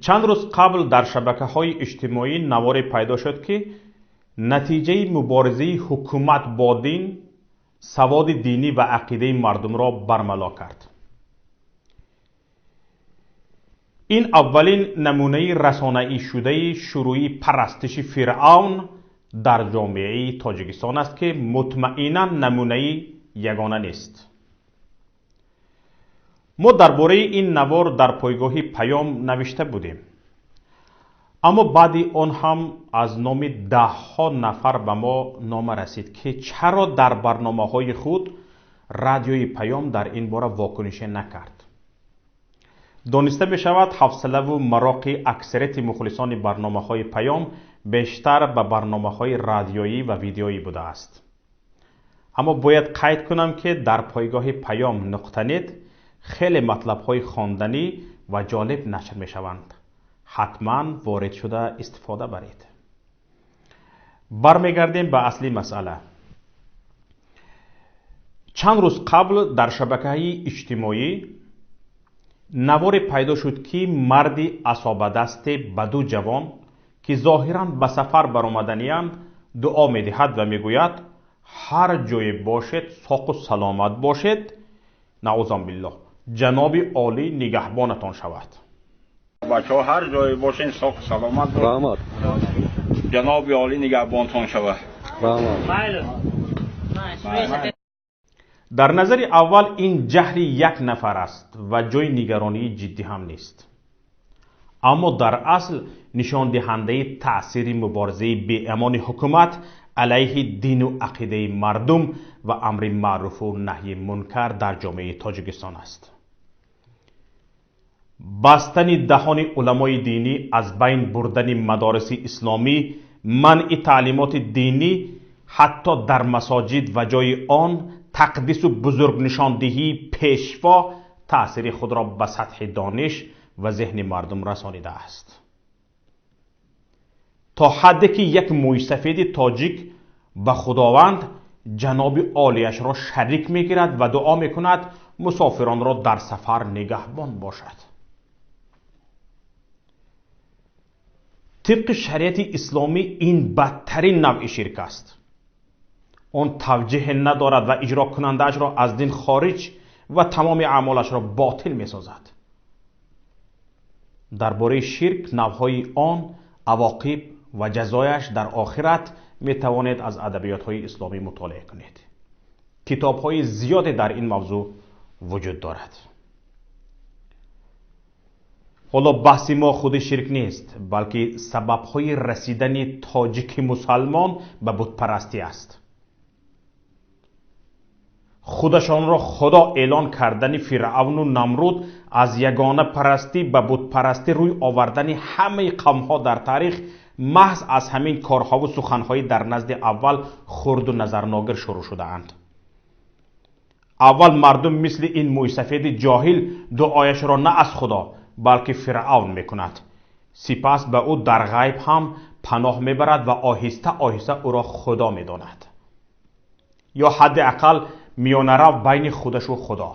Чанд рӯз қабл дар шабакаҳои иҷтимоӣ наворе пайдо шуд, ки натиҷаи муборизаи ҳукумат бо дин, саводи динӣ ва ақидаи мардумро бармало кард. Ин аввалин намунаи расонаӣ шудаи шурӯи парастиши Фиръавн дар ҷомеаи Тоҷикистон аст, ки мутмаинан намунаи ягона нест. Мо дар бораи ин навор дар пойгоҳи Паём навишта будем, аммо баъди он ҳам аз номи даҳҳо нафар ба мо нома расид, ки чаро дар барномаҳои худ радиои Паём дар ин бора вокунише накард. Дониста мешавад, ҳавсалаву мароқи аксарияти мухлисони барномаҳои Паём бештар ба барномаҳои радиоӣ ва видеоӣ будааст. Аммо бояд қайд кунам, ки дар пойгоҳи Паём нуқта нет хеле матлабҳои хонданӣ ва ҷолиб нашр мешаванд. Ҳатман ворид шуда истифода баред. Бармегардем ба асли масъала. Чанд рӯз қабл дар шабакаи иҷтимоӣ наворе пайдо шуд, ки марди асобадасте ба ду ҷавон, ки зоҳиран ба сафар баромаданиянд, дуо медиҳад ва мегӯяд: ҳар ҷое бошед, соқу саломат бошед, наъузан биллоҳ, ҷаноби олӣ нигаҳбонатон шавад. Бачаҳо, ҳар ҷое бошед, соқу саломат бошед. Раҳмат. Ҷаноби олӣ нигаҳбонтон шавад. Раҳмат. Дар назари аввал ин ҷаҳли як нафар аст ва ҷои нигаронии ҷиддӣ ҳам нест. Аммо дар асл нишондиҳандаи таъсири муборизаи беамони ҳукумат алайҳи дину ақидаи мардум ва амри маъруфу наҳйи мункар дар ҷомеаи Тоҷикистон аст. Бастани даҳони уламои динӣ, аз байн бурдани мадориси исломӣ, манъи таълимоти динӣ ҳатто дар масоҷид ва ҷои он, тақдису бузургнишондиҳии пешво таъсири худро ба сатҳи дониш ва зеҳни мардум расонидааст, то ҳадде ки як мӯйсафеди тоҷик ба Худованд ҷаноби олияшро шарик мегирад ва дуо мекунад мусофиронро дар сафар нигаҳбон бошад. Тибқи шариати исломӣ ин бадтарин навъи ширк аст. Он тавҷиҳе надорад ва иҷрокунандаашро аз дин хориҷ ва тамоми аъмолашро ботил месозад. Дар бораи ширк, навъҳои он, авоқиб ва ҷазояш дар охират метавонед аз адабиётҳои исломӣ мутолиа кунед. Китобҳои зиёде дар ин мавзӯъ вуҷуд дорад. Ҳоло баҳси мо худи ширк нест, балки сабабҳои расидани тоҷики мусалмон ба бутпарастӣ аст. Худашонро Худо эълон кардани Фиръавну Намруд, аз ягона парастӣ ба бутпарастӣ рӯй овардани ҳамаи қавмҳо дар таърих маҳз аз ҳамин корҳову суханҳои дар назди аввал хурду назарногир шурӯъ шудаанд. Аввал мардум мисли ин мӯйсафеди ҷоҳил дуояшро на аз Худо, балки Фиръавн мекунад. Сипас ба ӯ дар ғайб ҳам паноҳ мебарад ва оҳиста оҳиста ӯро Худо медонад, ё ҳадди ақал миёнарав байни худашу Худо.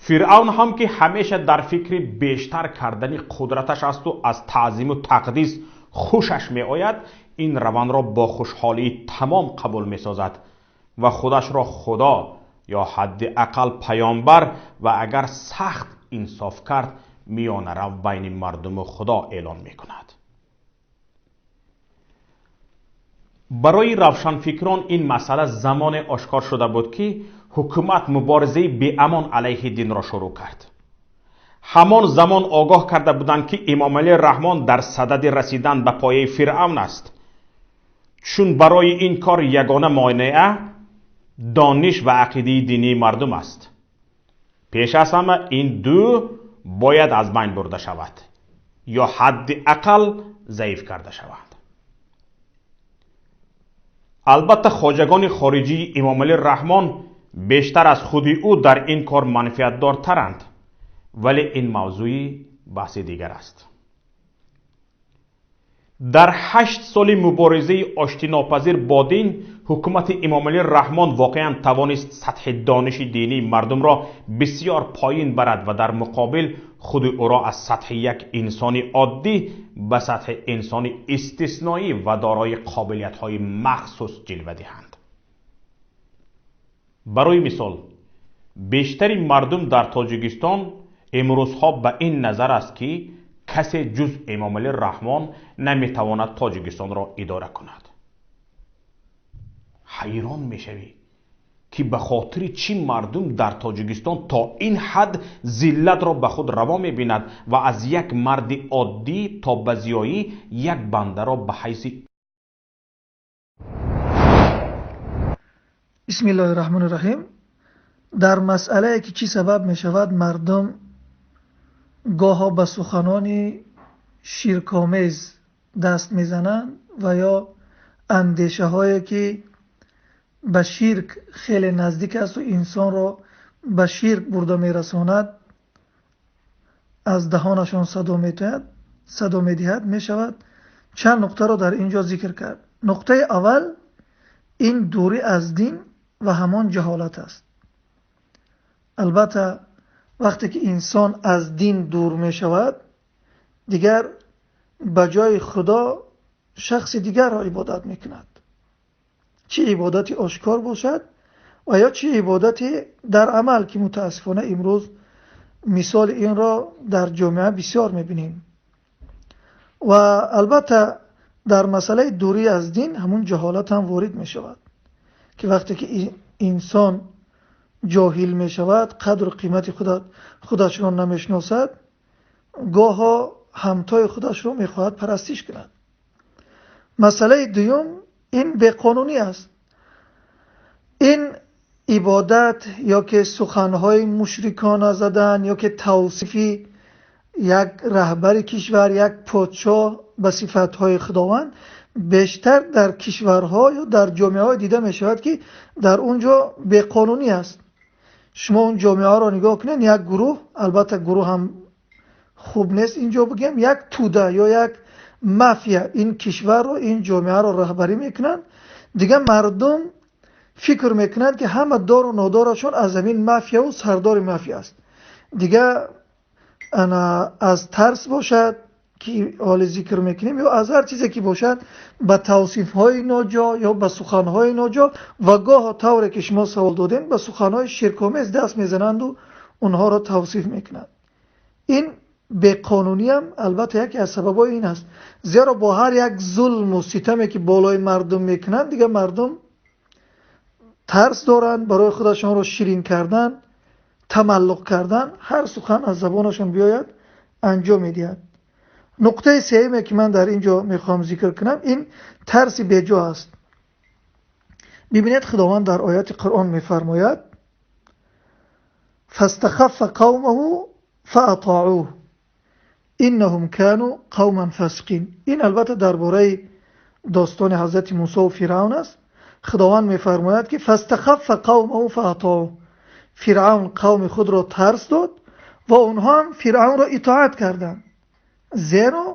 Фиръавн ҳам, ки ҳамеша дар фикри бештар кардани қудраташ асту аз таъзиму тақдис хушаш меояд, ин равандро бо хушҳолии тамом қабул месозад ва худашро Худо ё ҳадди ақал паёмбар ва агар сахт инсоф кард, миёнарав байни мардуму Худо эълон мекунад. Барои равшанфикрон ин масъала замоне ошкор шуда буд, ки ҳукумат муборизаи беамон алайҳи динро шурӯъ кард. Ҳамон замон огоҳ карда буданд, ки Эмомалӣ Раҳмон дар садади расидан ба пояи Фиръавн аст, чун барои ин кор ягона монеа дониш ва ақидаи динии мардум аст. Пеш аз ҳама ин ду бояд аз байн бурда шавад ё ҳадди ақал заиф карда шаванд. Албатта, хоҷагони хориҷии Эмомалӣ Раҳмон бештар аз худи ӯ дар ин кор манфиатдортаранд, вале ин мавзӯи баҳси дигар аст. Дар 8 соли муборизаи оштинопазир бо дин, ҳукумати Эмомалӣ Раҳмон воқеан тавонист сатҳи дониши динии мардумро бисёр поин барад ва дар муқобил худи ӯро аз сатҳи як инсони оддӣ ба сатҳи инсони истисноӣ ва дорои қобилиятҳои махсус ҷилва диҳанд. Барои мисол, бештари мардум дар Тоҷикистон имрӯзҳо ба ин назар аст, ки касе ҷуз Эмомалӣ Раҳмон наметавонад Тоҷикистонро идора кунад. Ҳайрон мешавӣ, ки ба хотири чӣ мардум дар Тоҷикистон то ин ҳад зиллатро ба худ раво мебинад ва аз як марди оддӣ то ба зиёӣ як бандаро ба ҳайси Бисмиллоҳи раҳмони раҳим. Дар масъалае ки чӣ сабаб мешавад мардум гоҳо ба суханони ширкомез даст мезананд ва ё андешаҳое ки ба ширк хеле наздик аст ва инсонро ба ширк бурда мерасонад аз даҳонашон садо медиҳад, мешавад чанд нуқтаро дар ин ҷо зикр кард. Нуқтаи аввал ин дурӣ аз дин ва ҳамон ҷаҳолат аст. Албатта вақте ки инсон аз дин дур мешавад, дигар ба ҷои Худо шахси дигарро ибодат мекунад. Чӣ ибодати ошкор бошад ва ё чӣ ибодати дар амал, ки мутаассифона имрӯз мисоли инро дар ҷомеа бисёр мебинем. Ва албатта дар масъалаи дурӣ аз дин ҳамун ҷаҳолат ҳам ворид мешавад, ки вақте ки инсон ҷоҳил мешавад, қадру қимати худашро намешиносад, гоҳо ҳамтои худашро мехоҳад парастиш кунад. Масъалаи дуюм ин беқонунӣ аст. Ин ибодат ё ки суханҳои мушрикона задан ё ки тавсифи як раҳбари кишвар, як подшоҳ ба сифатҳои Худованд бештар дар кишварҳо ё дар ҷомеаҳо дида мешавад, ки дар он ҷо беқонунӣ аст. Шумо он ҷомеаҳоро нигоҳ кунед, як гурӯҳ, албатта гурӯҳ ҳам хуб нест инҷо бигем, як туда ё як мафия ин кишварро, ин ҷомеаро раҳбарӣ мекунанд. Дигар мардум фикр мекунанд, ки ҳама дору нодорашон аз ҳамин мафияву сардори мафия аст. Дигар аз тарс бошад ки ҳоле зикр мекунем ё аз ҳар чизе ки бошад, ба тавсифҳои ноҷо ё ба суханҳои ноҷо ва гоҳо тавре ки шумо савол додем, ба суханҳои ширкомез даст мезананду онҳоро тавсиф мекунанд. Ин беқонуниам албатта яке аз сабабҳои ин аст, зеро бо ҳар як зулму ситаме ки болои мардум мекунанд, дигар мардум тарс доранд барои худашонро ширин кардан, тамаллуқ кардан, ҳар сухан аз забонашон биёяд анҷом медиҳад. Нуқтаи сеюме ки ман дар ин ҷо мехоҳам зикр кунам, ин тарси беҷо аст. Бибинед, Худованд дар ояти Қуръон мефармояд: фастахаффа қавмаҳу фаатоуҳ иннаҳум кану қавман фасиқин. Ин албатта дар бораи достони ҳазрати Мусо ва Фиръавн аст. Худованд мефармояд, ки фастахаффа қавмаҳу фаатоуҳ, Фиръавн қавми худро тарс дод ва онҳо ҳам Фиръавнро итоат карданд, зеро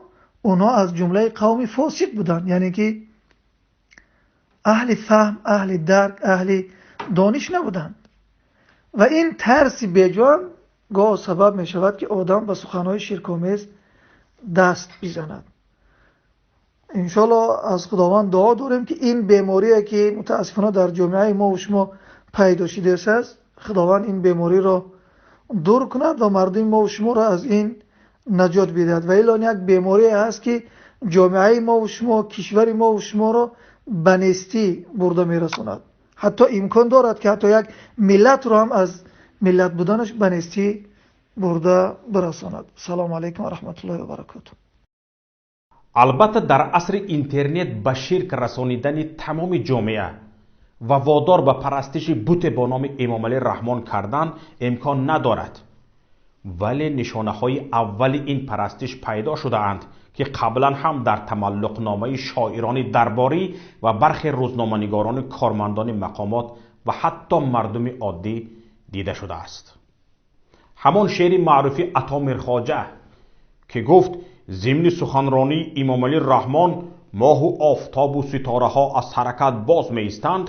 онҳо аз ҷумлаи қавми фосиқ буданд, яъне ки аҳли фаҳм, аҳли дарк, аҳли дониш набуданд. Ва ин тарси беҷо гоҳ сабаб мешавад, ки одам ба суханҳои ширкомез даст бизанад. Иншоаллоҳ аз Худованд дуо дорем, ки ин беморие ки мутаассифона дар ҷомеаи мо ва шумо пайдо шудааст, Худованд ин бемориро дур кунад ва мардуми мо ва шуморо аз ин наҷот бидиҳад. Ва илло як беморие ҳаст, ки ҷомеаи мо ва шумо, кишвари мо ва шуморо ба нестӣ бурда мерасонад. Ҳатто имкон дорад, ки ҳатто як миллатро ҳам аз миллат буданаш ба нестӣ бурда бирасонад. Салому алайкум ва раҳматуллоҳи ва баракотуҳ. Албатта дар асри интернет ба ширк расонидани тамоми ҷомеа ва водор ба парастиши буте бо номи Эмомалӣ Раҳмон кардан имкон надорад, вале нишонаҳои аввали ин парастиш пайдо шудаанд, ки қаблан ҳам дар тамаллуқномаи шоирони дарборӣ ва бархе рӯзноманигорони кормандони мақомот ва ҳатто мардуми оддӣ дида шудааст. Ҳамон шеъри маъруфи Ато Мирхоҷа, ки гуфт: Зимни суханронии Эмомалӣ Раҳмон моҳу офтобу ситораҳо аз ҳаракат боз меистанд,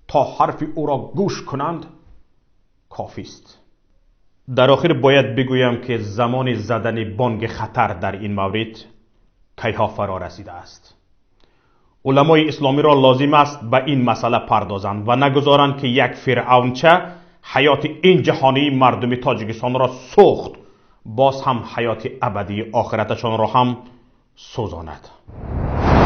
то ҳарфи ӯро гӯш кунанд, кофист. Дар охир бояд бигӯям, ки замони задани бонги хатар дар ин маврид кайҳо фаро расидааст. Уламои исломиро лозим аст ба ин масъала пардозанд ва нагузоранд, ки як фиръавнча ҳаёти ин ҷаҳонии мардуми Тоҷикистонро сӯхт, боз ҳам ҳаёти абадии охираташонро ҳам сӯзонад.